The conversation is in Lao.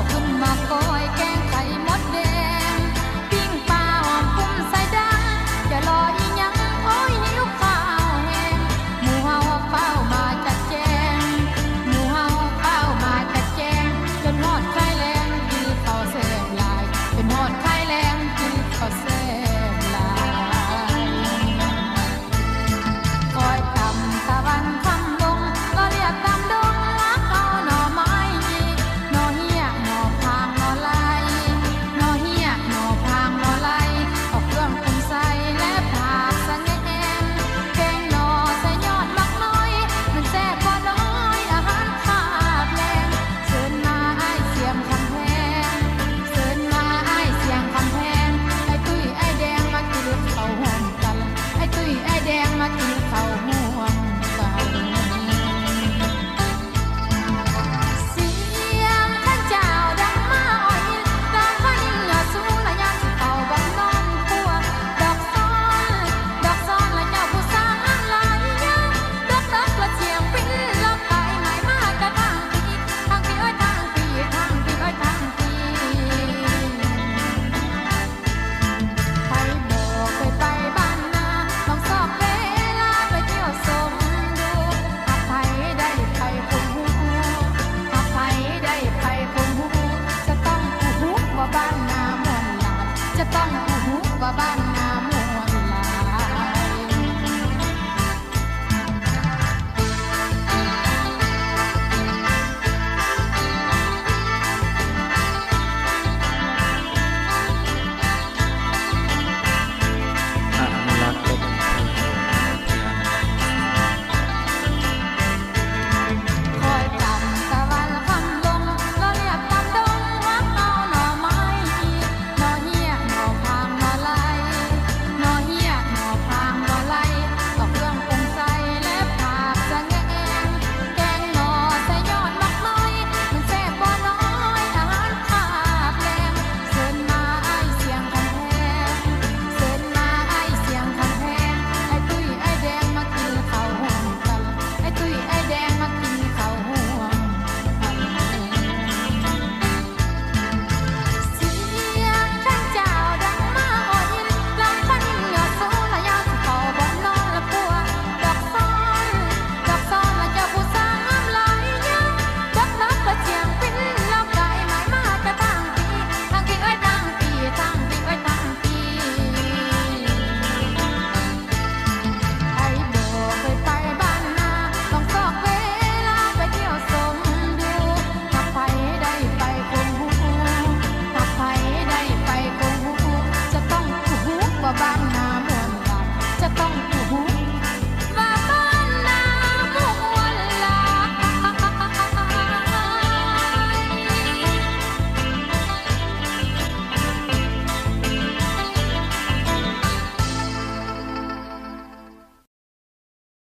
ຂຶ້ນມາກ້ອຍແກງໄຂ່ມົດແດງ ປີ້ງປາຫອມກຸ້ມໃສ່ດັງ ຈະລໍອີ່ຫຍັງ ໂອ້ຍ ຫິວຂ້າວແຮງ ໝູ່ເຮົາຟ້າວມາຈັດແຈງ ໝູ່ເຮົາຟ້າວມາຈັດແຈງ ຈົນຮອດໄຂ່ແລງ ກິນເຂົ້າແຊບຫຼາຍ ຈົນຮອດໄຂ່ແລງ ກິນເຂົ້າແຊບຫຼາຍ. ຄອຍກຳຕາວັນຄ່ຳລົງ ກໍລຽບຕາມດົງ ຫາເອົາໜໍ່ໄມ້ ໜໍ່ເຮ້ຍ ໜໍ່ຜາງ ໜໍ່ໄລ ໜໍ່ເຮ້ຍ ໜໍ່ຜາງ ໜໍ່ໄລ ເອົາເຄື່ອງປຸງໃສ່ ແລະ ຜັກສະແໜ່ ແກງໜໍ່ໃສ່ຍອດໝາກນ້ອຍ ມັນແຊບບໍ່ນ້ອຍ ອາຫານຄາບແລງ ເຊີນມາອ້າຍສຽງຄຳແພງ ເຊີນມາອ້າຍສຽງຄຳແພງ ອ້າຍຕຸ້ຍອ້າຍແດງ ມາກິນເຂົ້າຮ່ວມ ກັນ ອ້າຍຕຸ້ຍອ້າຍແດງ ມາກິນເຂົ້າຮ່ວມກັນ. ສຽງຄັນຈ້າວດັງມາອ້ອຍອິນ ດາວຄະນິງຍອດສູງ ລະຍາມຊິເຂົ້າບ້ານນອນຄົວ ດອກຊອນ ດອກຊອນ ລະເຈົ້າຜູ້ສາວງາມຫຼາຍຍາມ ດອກດອກ ລະສຽງປິ່ນລອກໄປ ໄໝມາແຕ່ທາງພີ້ ທາງພີ້ ໂອ້ຍ ທາງພີ້ ທາງພີ້ ໂອ້ຍ ທາງພີ້. ໃຜບອກໄປ ໄປບ້ານນາ ຕ້ອງຊອກເວລາໄປທ່ຽວຊົມດູ ຫາກໃຜໄດ້ໄປຄົມຮູ້ ຫາກໃຜໄດ້ໄປຄົມຮູ້ ຈະຕ້ອງຮູ້ ຮູ້ວ່າບ້ານນາມ່ວນຫຼາຍ ຈະຕ້ອງຮູ້ ຮູ້ວ່າບ້ານ